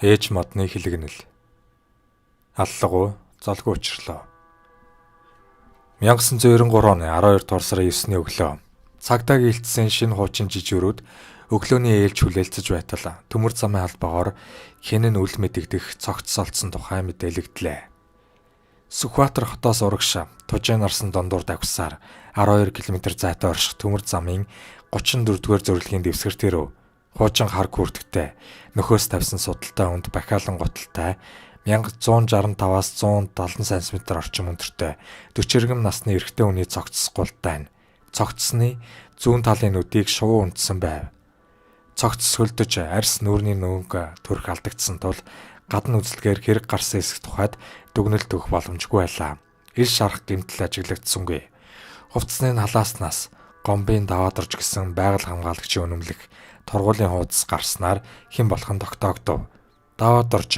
Ээж модны хилэгнэл. Аллагуу золгүй учрлоо. 1993 оны 12 дугаар сарын 9-ний өглөө. Цагдаа гилтсэн шинэ хуучин жижүүрүүд өглөөний ээлж хүлээлцэж байтал төмөр замын холбоогоор хэн нь үл мэдэгдэх цогц олдсон тухай мэдээлэгдлээ. Сүхбаатар хотоос урагш Тужин арсан дундуур давхисаар 12 км зайтай орших төмөр замын 34-р зөвлөлийн дэвсгэр тэрв хуучин хар күрдэгтэй нөхөөс тавьсан судалтай хүнд бахиалан гуталтай 1165-аас 170 см орчим өндөртэй 40 насны эрэгтэй хүний цогцс гултай. Цогцсны зүүн талын нүдийг шувуу унтсан байв. Цогцс хөлдөж арьс нүүрний нүнг төрх алдагдсан тул гадна үзлэгээр хэрэг гарсан эсэх тухайд дүгнэлт өгөх боломжгүй байлаа. Ил шарах гэмтэл ажиглагдсангүй. Хувцсны халааснаас гомбын даваад орж гисэн байгаль хамгаалагчийн үнэмлэх торгуулийн хуудас гарснаар хэн болох нь тогтоогдов. Даваад орж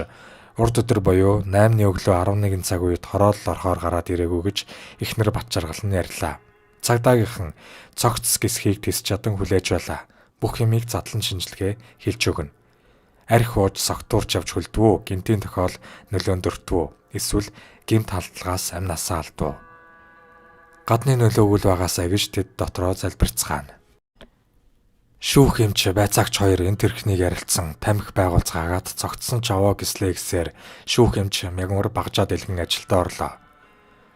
урд өдөр буюу 8-ны өглөө 11 цаг үед хороолол орохоор гараад ирээгүй гэж эхнэр Батчаргал нь ярьлаа. Цагдаагийнхан цогц гисхийг тэс чадан хүлээж байлаа. Бүх юмыг задлан шинжилгээ хэлж өгнө. Арх ууж согтуурч явж хөлдвөө, гинтийн тохиол нөлөөнд өртвөө, эсвэл гэмт халдлагаас амь насаа алдв. Гадны нөлөөгөл байгаасаа гэж тэд дотроо залбирцгаана. Шүүх эмч байцаагч хоёр энэ тэрхнийг ярилцсан тамхи байгуулцгаагаад цогцсон чавоо гислээ гэсээр шүүх эмч мягмар багжаа дэлгэн ажилдаа орлоо.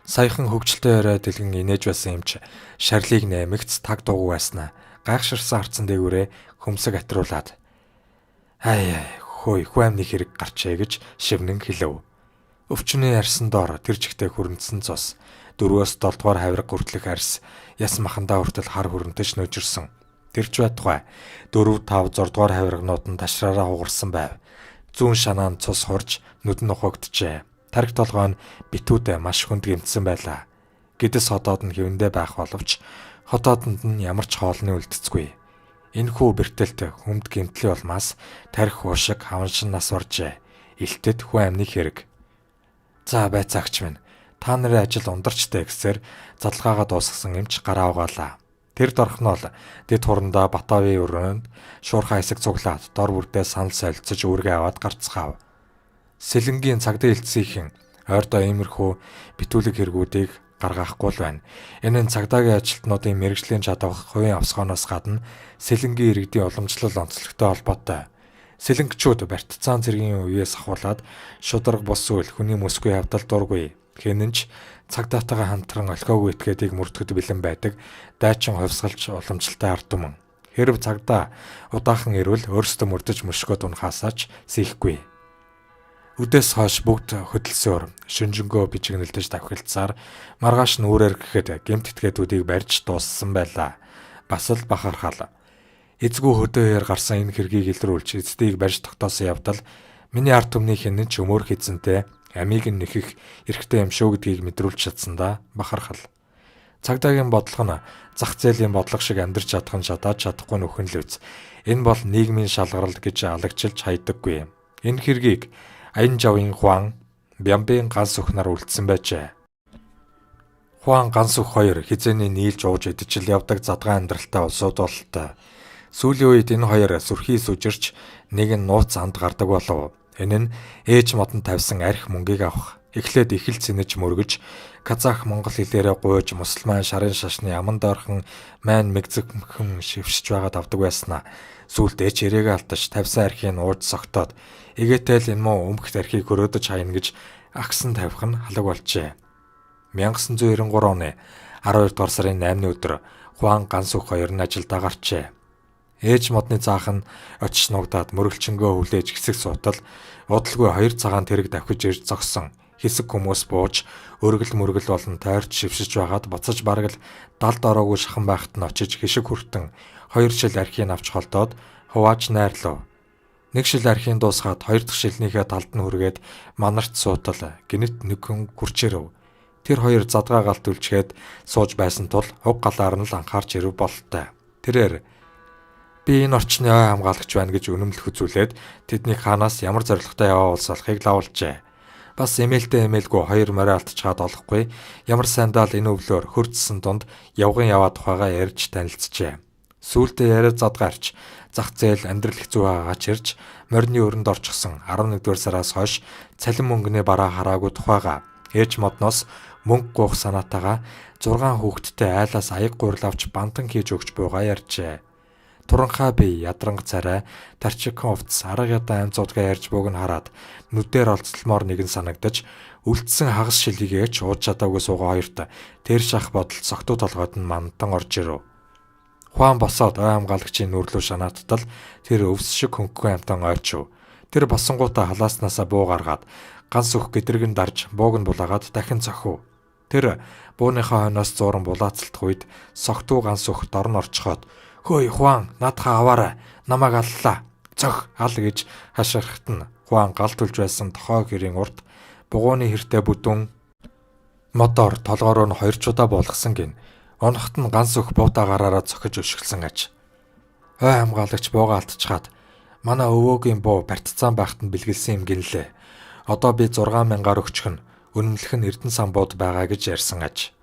Саяхан хөгжилтэй орой дэлгэн инээж байсан эмч шарлыг нэмэгц таг дуугүй байснаа гайхширсан харцан дээгүүрээ хөмсөг атруулаад "Ай ай хөөе, хүү амны хэрэг гарчээ" гэж шивнэн хэлэв. Өвчний арьсан доор тэр чигтээ хүрэнтсэн цус 4-өөс 7 дугаар хавирга хүртэлх арьс яс махандаа хүртэл хар хүрэнтэж нүжирсэн. Тэр ч байтугай 4 5 6 дугаар хавирганууд нь ташраараа хугарсан байв. Зүүн шанаа нь цус хурж нүд нь ухагджээ. Тархи толгой нь битүүдээ маш хүнд гэмтсэн байлаа. Гэдэс ходоод нь хэвэндээ байх боловч ходоодонд нь ямар ч хоолны үлдцгүй. Энэхүү бэртэлт хүмд гэмтлийн улмаас тархи уушиг хаваншин нас баржээ. Илтэд хүн амны хэрэг. За байцаагч минь, та нарын ажил ундарчтай гэсээр задалгаагаа дуусгасан эмч гараа угаалаа. Тэр дорхнол дэд хурандаа Батавын өрөөнд шуурхай хэсэг цуглаад дор бүрдээ санал солилцож үүргээ аваад гарцгаав. Сэлэнгийн цагдаа элчсийнхэн ойрдоо иймэрхүү битүүлэг хэрэгүүдийг гаргаахгүй л байна. Энэ нь цагдаагийн ажилтнуудын мэргэжлийн чадвар, хувийн овсгооноос гадна сэлэнгийн иргэдийн уламжлал онцлогтой холбоотой. Сэлэнгчүүд барьцаан цэргийн үеэс ахуулаад шударга бус үйл хүний мөсгүй явдал дургүй. Хэн нь ч цагдаатайгаа хамтран олхиогүй этгээдийг мөрдөхөд бэлэн байдаг дайчин хувьсгалж уламжлалтай ард түмэн. Хэрв цагдаа удаахын ирвэл өөрсдөө мөрдөж мөшгөөд унахаасаа ч сэхгүй. Үдээс хойш бүгд хөдөлсөөр шүнжэнгөө бичигнэлдэж давхилцсаар маргааш нь үүрээр гэхэд гэмт этгээдүүдийг барьж дууссан байлаа. Бас л бахархал. Эзгүй хөдөө хээр гарсан энэ хэргийг илрүүлж эцдийг барьж тогтоосон явдал миний ард түмний хэн нь ч өмөөрөх эзэнтэй амийг нь нэхэх эрхтэй юм шүү гэдгийг мэдрүүлж чадсандаа бахархал. Цагдаагийн бодлого нь зах зээлийн бодлого шиг амьдрч чадах нь чадаад чадахгүй нөхөн л үз. Энэ бол нийгмийн шалгарал гэж алагчилж хайдаггүй. Энэ хэргийг Аян жавын Хуан Бямбын ганс өхнөр үлдсэн байжээ. Хуан ганс өх хоёр хизээний нийлж ууж идчихэл явдаг задгай амьдралтай улсууд бололтой. Сүүлийн үед энэ хоёр сүрхий сүжирч нэг нь нууц анд гардаг болов. Энэ нь ээж модон тавьсан арх мөнгийг авах. Эхлээд их л цэнэж мөргөж казах монгол хэлээрээ гуйж мусульман шарын шашны аман дойрхон майн мэгзэгхэн шившиж байгаад авдаг байснаа. Сүүлд ээж ирээгээ алдаж тавьсан архийг ууж согтоод эгээтэл энэ муу өмхт архийг хөрөөдөж хайна гэж агсан тавих нь халаг болжээ. 1993 оны 12 дугаар сарын 8-ны өдөр Хуан Гансүх хоёр нь ажилдаа гарчээ. Ээж модны заах нь очиж нугдаад мөргөлчөнгөө хүлээж хэсэг суутал удалгүй хоёр цагаан тэрэг давхиж ирж зогсон. Хэсэг хүмүүс бууж өргөл мөргөл болон тойрч шившиж байгаад буцаж бараг л далд ороогүй шахан байхад нь очиж хишиг хүртэн хоёр шил архийг авч холдоод хувааж найрлав. Нэг шил архийг дуусгаад хоёр дахь шилнийхээ талд нь хүргээд манарт суутал гинэт нэг хүн гүрчээрэв. Тэр хоёр задгаа галт үлчгээд сууж байсан тул уг галаар нь л анхаарч ирэв бололтой. Тэрээр би энэ орчны ой хамгаалагч байна гэж үнэмлэх үзүүлээд тэдний хаанаас ямар зорилготой яваа улс болохыг лавлжээ. Бас эмээлтэй эмээлгүй хоёр морио алтчгаад олохгүй ямар сайндаа л энэ өвлөөр хөрцсөн дунд явган яваа тухайгаа ярьж танилцжээ. Сүүлдээ яриа зад гарч зах зээл амьдрал хэцүү байгаагаа чирж морины өрөнд орчихсон 11-р сараас хойш цалин мөнгөний бараа хараагүй тухайга ээж модноос мөнгө гуйх санаатайгаа 6 хүүхэдтэй айлаас аяг гурил авч бантан хийж өгч буйгаа ярьжээ. Туранхай бие, ядранг царай, тарчикхан увцас, арга ядаа амь зуудгаа ярьж бууг нь хараад нүдээр олцлмоор нэгэн санагдаж үлдсэн хагас шилийгээч ууж чадаагүй суугаа хоёрт тэр шах бодол согтуу толгойд нь мантан орж ирэв. Хуан босоод ой хамгаалагчийн нүр лүү шанааттал тэр өвс шиг хөнгөн амтан ойчив. Тэр босонгуудаа халааснасаа буу гаргаад ганц өөх гэдрэг нь дарж бууг нь булаагаад дахин цохив. Тэр бууныхаа хойноос зууран булаацалтах үед согтуу ганц өөх дор нь орчихоод "Хөөе Хуан, наадхаа аваарай. Намайг аллаа. Цох ал" гэж хашгирахт нь Хуан гал түлж байсан тохой гэрийн урд бугууны хэртэ бүдүүн модоор толгоороо нь 2 чудаа буулгасан гин. Унахт нь ганц өөх буута гараараа цохиж өшиглсөн аж. Ой хамгаалагч буугаа алдчихад манай өвөөгийн буу партизан байхад нь бэлгэлсэн юм гинлээ. Одоо би 6000-аар өгчих нь үнэмлэх нь Эрдэнэ самбууд байгаа гэж ярьсан аж.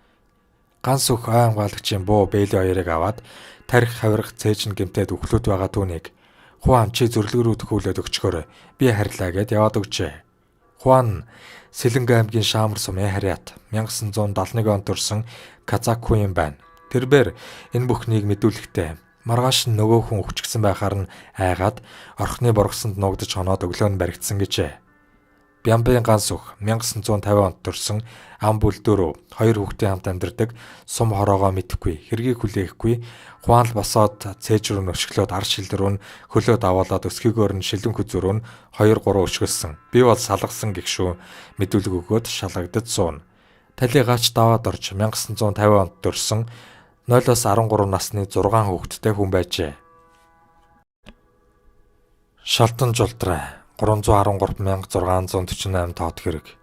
Ганц өөх ой хамгаалагчийн буу бээли хоёрыг аваад тарих хавирга цээжин гимтээд өглөөд байгаа түүнийг Хуан чи зөвлөгөө рүү төхөөлөөд өгчгөөрэй. Би харьлаа гэд яваад өгчээ. Хуан Сэлэнгэ аймгийн Шаамар сумын харьяат 1971 онд төрсэн казак хүн юм байна. Тэрбээр энэ бүхнийг мэдүүлэхдээ маргааш нь нөгөө хүн өвчгсөн байхаар нь айгаад орхины боргосонд нуугдаж хоноод өглөө нь баригдсан гэжээ. Бямбын ганц өөх 1950 онд төрсэн ам бүлдөрөө хоёр хүүхдийн хамт амьдардаг сум хороогоо мэдэхгүй хэргийг хүлээхгүй Хуан л босоод цээж рүү нөшглөөд ар шил рүү нь хөлөө даваалаад өсгийгөөр нь шилэн хүзүү рүү нь 2 3 өшгөлсөн. Би бол салгасан гэх шүү мэдүүлэг өгөөд шалгагдаж сууна. Талигаач даваад орж 1950 онд төрсэн 0-оос 13 насны 6 хүүхэдтэй хүн байжээ. Шалтан жулдрай 313648 тоот хэрэг.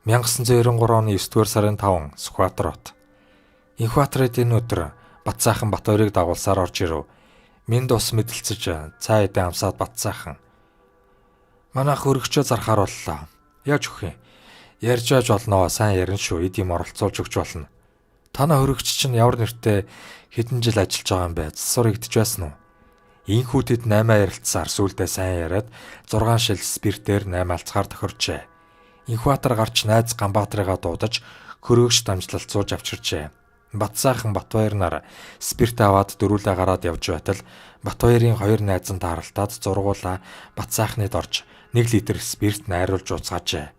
1993 оны 9-р сарын 5 Сүхбаатар хот. Инхбаатарын энэ өдөр Батсайхан Батбаярыг дагуулсаар орж ирэв. Минд ус мэдлцэж цай эдэн амсаад Батсайхан. Манайх өргөчөө зархаар боллоо. Яаж өгөх юм? Ярьж байж болно. Сайн ярина шүү. Эд юм оролцуулж өгч болно. Танаа хөрөгч чинь ямар нэртэй хэдэн жил ажиллаж байгаа юм бэ? Засвар игдэж байсан уу? Инхүү тэд 8 ярилцсаар сүүлдээ сайн яриад 6 шил спиртээр 8 алцгаар тохирчээ. Инхбаатар гарч найз Ганбаатарыгаа дуудаж хөрөөгч дамжлалт сууж авчирчээ. Батсайхан Батбаяр нар спирт аваад дөрүүлээ гараад явж байтал Батбаярын хоёр найз нь тааралтаад зургуулаа Батсайхныг орж 1 литр спирт найруулж уцгаажээ.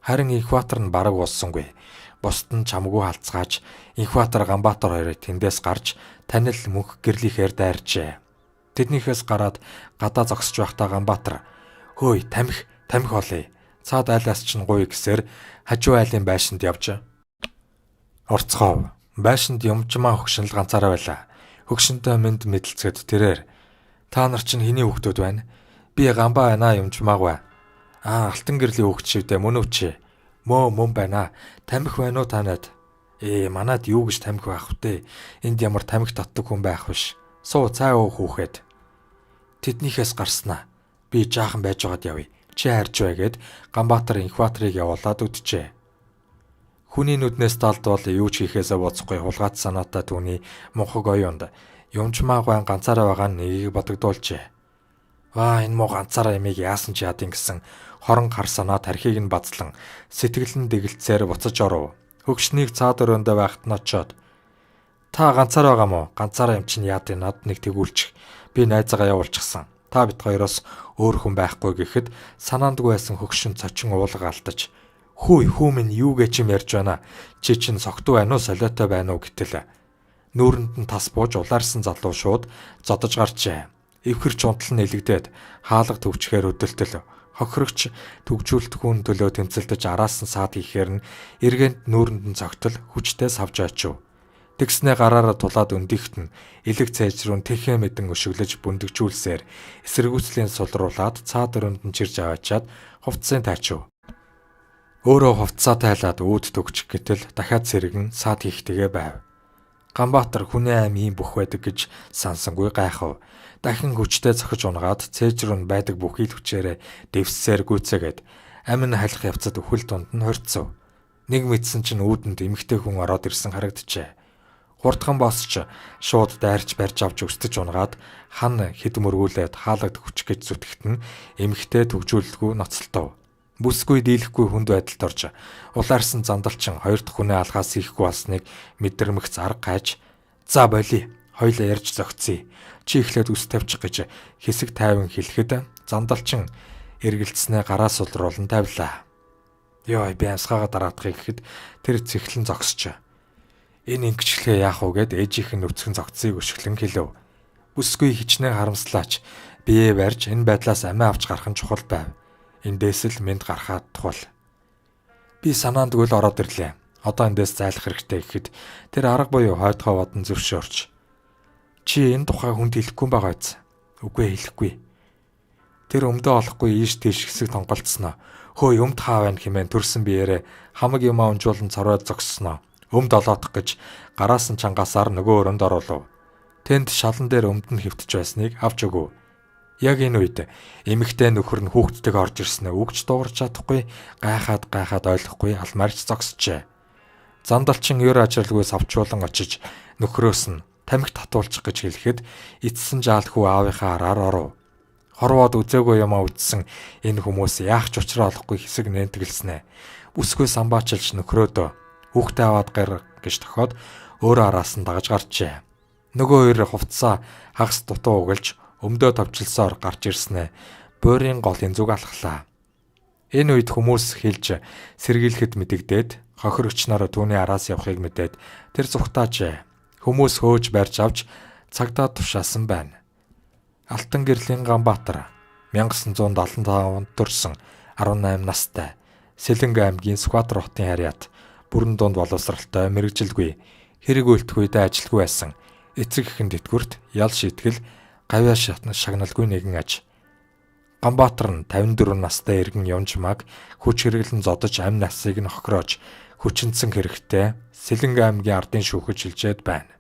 Харин Инхбаатар нь бараг уулсангүй. Бусд нь чамгүй халцгааж Инхбаатар Ганбаатар хоёрыг тэндээс гарч танил мөнх гэрлийнхээр дайрчээ. Тэднийхээс гараад гадаа зогсож байхдаа Ганбаатар "Хөөе, тамхи, тамхи олъё. Цаад айлаас чинь гуй" гэсээр хажуу айлын байшинд явж орцгов. Байшинд юмжмаа хөгшин л ганцаараа байлаа. Хөгшинтэй мэд мэдлцгэд тэрээр "Та нар чинь хэний хүүхдүүд байна? Би Гамбаа байна, юмжмаагүй. Аа, алтан гэрлийн хүүхд шивдэ мөн үү чи? Мөө мөн байна. Тамхи байна уу танад? Манад юу гэж тамхи байх вэ? Энд ямар тамхи татдаг хүн байх биш. Суу цай уух хүүхэд. Тэднийхээс гарснаа. Би жаахан байж байгаад явъя. Чи харж бай" гэд Ганбаатар Инхбаатарыг явуулаад үджээ. Хүний нүднээс далд бол юу ч хийхээсээ буцахгүй хулгайт санаатай түүний мунхаг оюунд юмжмаа гуайн ганцаараа байгаа нэгийг бодогдуулжээ. Ваа, энэ муу ганцаараа ямиг яасан ч яадын гэсэн хорон хар санаа тархийг нь базлан сэтгэл нь дэгэлцээр буцаж оров. Хөгшнийг цаад өрөөндөө байхад нь очоод "Та ганцаараа байгаа мó? Ганцаараа юм чинь яадын над нэг тэгүүлчих. Би найзаагаа явуулчихсан. Та бит хоёроос өөр хүн байхгүй" гэхэд санаандгүй байсан хөгшин цочин уулга алдаж "Хүү хүү минь юу гэж юм ярьж байна? Чи чинь согтуу байна уу, солиотой байна уу?" гэтэл нүүрэнд нь тас бууж улаарсан залуу шууд зодож гарчээ. Эвхэр чунтал нь элэгдээд хаалга төвчгээр өдөлтөл хохирогч түгжүүлтгүүн төлөө тэмцэлдэж араас нь саад хийхээр нь эргэнд нүүрэнд нь цогтол хүчтэй савж очив. Тэгснээ гараараа тулаад өндөгт нь элэг цайж рүү тэхээ мэдэн өшөглөж бүндэгжүүлсээр эсэргүүцлийн сулруулад цаад өрөөнд нь чирж аваачаад хувцсын тайчив. Өөрөө хувцсаа тайлаад үүд төгчих гэтэл дахиад сэргэн саад хийхтэйгээ байв. Ганбаатар хүний аим ийм бүх байдаг гэж сансангүй гайхав. Дахин хүчтэй цохиж унгаад цээж рүү байдаг бүхий л хүчээрээ дэвссээр гүйцээгээд амин халих явцад үхэл дунд нь хорцов. Нэг мэдсэн чинь үүдэнд эмэгтэй хүн ороод ирсэн харагджээ. Хурдхан босч шууд дайрч барьж авч өстөж унгаад хан хэд мөргүүлээд хаалгад хүчих гэж зүтгэхэд нь эмэгтэй түгжүүлэлгүй ноцолтов. Бүсгүй дийлэхгүй хүнд байдалд орж улаарсан зандалчин хоёр дахь хүнээ алхаас хийхгүй болсныг мэдрэмгц арга гайж "За болий, хоёлаа ярьж зогцъё. Чи эхлээд үс тавьчих" гэж хэсэг тайван хэлэхэд зандалчин эргэлцснээ гараа сулруулан тавилаа. "Йой, би амьсгаагаа дараадахыг" гэхэд тэр цэхлэн зогсож "Энэ ингэчлэгээ яах вэ?" гэд ээжийнх нь нүцгэн зогцсыг өшөглөн хэлэв. Бүсгүй хичнээн харамслаач биеэ барьж энэ байдлаас амиа авч гарах нь чухал байв. Эндээс л мэд гарахад тул. Би санаандгүй л ороод ирлээ. Одоо эндээс зайлах хэрэгтэй гэхэд тэр арга буюу хойдгоо бодон зөвшөөрч. "Чи энэ тухай хүнд хэлэхгүй байгаа биз?" "Үгүй, хэлэхгүй." Тэр өмдөө олохгүй ийш тийш хэсэг тонголцсноо. "Хөөе, өмд хаа байна" хэмээн төрсөн биеэрээ хамаг юмаа унжуулан цоройд зогссноо. Өмд олоодох гэж гараас нь чангасаар нөгөө өрөөнд оруулав. Тэнд шалан дээр өмд нь хэвтэж байсныг авч өгөв. Яг энэ үед эмэгтэй нөхөр нь хүүхдтэйг орж ирснээ үгч дуугарч чадахгүй гайхаад гайхаад ойлгохгүй алмаарч зогсжээ. Зандалчин ер ажралгүй савчуулан очиж нөхрөөс нь тамхи татуулчих гэж хэлэхэд эцсэн жаалхүү аавынхаа араар оров. Хорвоод үзээгүй юмаа үзсэн энэ хүмүүс яах ч учраа олохгүй хэсэг нэнтгэлснэ. Бүсгүй самбаачилж нөхрөөдөө хүүхдээ аваад гар гэж тохиод өөрөө араас нь дагаж гарчээ. Нөгөө хоёр хувцсаа хагас дутуу угалж өмдөө товчлсоор гарч ирснэ. Буурын голын зүг алхлаа. Энэ үед хүмүүс хэлж сэргийлэхэд мэдэгдээд хохир өчнөрөө түүний араас явахыг мэдээд тэр зүхтаажээ. Хүмүүс хөөж барьж авч цагдаа тушаасан байна. Алтан гэрлийн Ганбаатар 1975 онд төрсэн 18 настай Сэлэнг аймгийн Сүхбаатар хотын харьяат бүрэн дунд боловсралтай мэргэжилгүй хэрэг үлдэх үедээ ажилгүй байсан. Эцэг эхэн тэтгэврт ял шийтгэл гавьяа шагналгүй нэгэн аж. Ганбаатар нь 54 настай эргэн Явжмаг хүч хэрэглэн зодож амь насыг нь хохироож хүчинцэн хэрэгтэй Сэлэнг аймгийн ардын шүүхэд шилжээд байна.